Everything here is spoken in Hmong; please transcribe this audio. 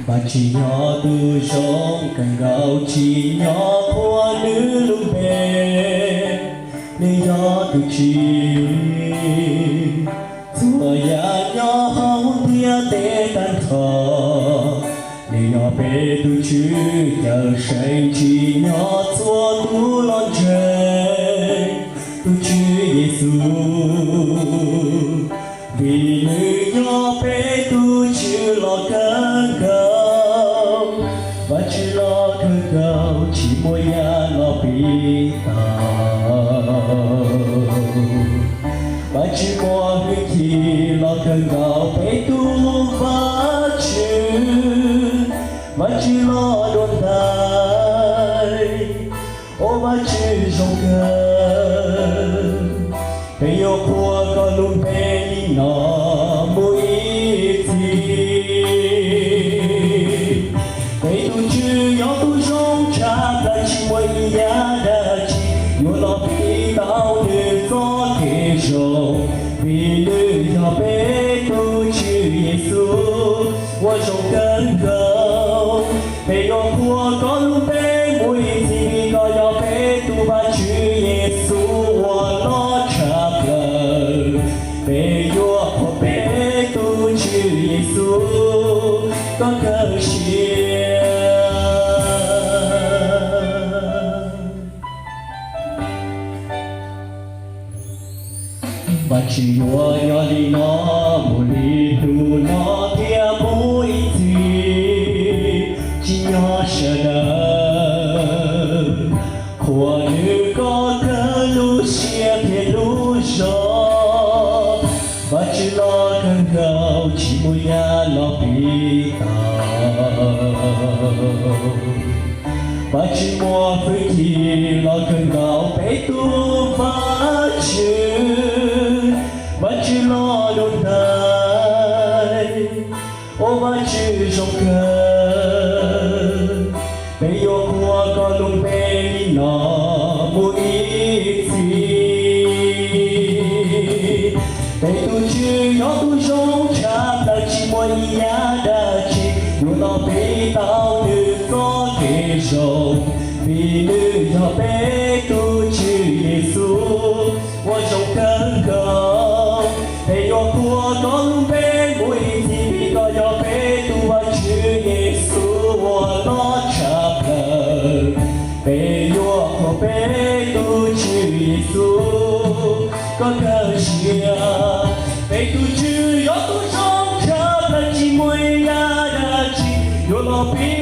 Vajtswv yog tus zoo kawg nkaus, tsim nyog qhuas nws lub npe, nws yog tus Tswv txhua yam nyob hauv ntiaj teb tag nrho. Nws yog peb tus Tswv cawm seej, tsim nyog txhua tus los ntseeg tus Tswv Yexus, vim nws yog peb tus Tswv los kawg nkaus. Vajtswv los kawg nkaus, tsis muaj yam los piv tau. Vajtswv muaj hwj chim los kawg nkaus, peb tus Vajtswv, Vajtswv los dua ntais. Au Vajtswv zoo kawg, peb yuav qhuas koj lub npe li no mus ib txhis. Peb tus Tswv yog tus zoo tshaj plaws, tsis muaj ib yam dab tsi yuav los piv tau nws txoj kev zoo, vim nws yog peb tus Tswv Yexus uas zoo kawg nkaus. Peb yuav qhuas koj lub npe mus ib txhis, vim koj yog peb tus Vajtswv Yexus uas loj tshaj plaws. Peb yuav qhuas peb tus Tswv Yexus, koj kawg siab. Vajtswv yuav nyob li no mus li hnub no thiab mus ib txhis, tsim nyog sawv daws qhuas nws kom kawg lub siab thiab lub zog. Vajtswv los kawg nkaus, tsis muaj yam los piv tau. Vajtswv muaj hwj chim los kawg nkaus, peb tus Vajtswv, Vajtswv los dua ntais. Au Vajtswv zoo kawg, peb yuav qhuas koj lub npe li no mus ib txhis. Peb tus Tswv yog tus zoo tshaj plaws, tsis muaj ib yam dab tsi yuav los piv tau nws txoj kev zoo, vim nws yog peb tus Tswv Yexus uas zoo kawg nkaus. Peb yuav qhuas koj lub npe mus ib txhis, vim koj yog peb tus Vajtswv Yexus uas loj tshaj plaws. Peb yuav qhuas peb tus Tswv Yexus, koj kawg siab. Peb tus Tswv yog tus zoo tshaj plaws, tsis muaj ib yam dab tsi yuav los piv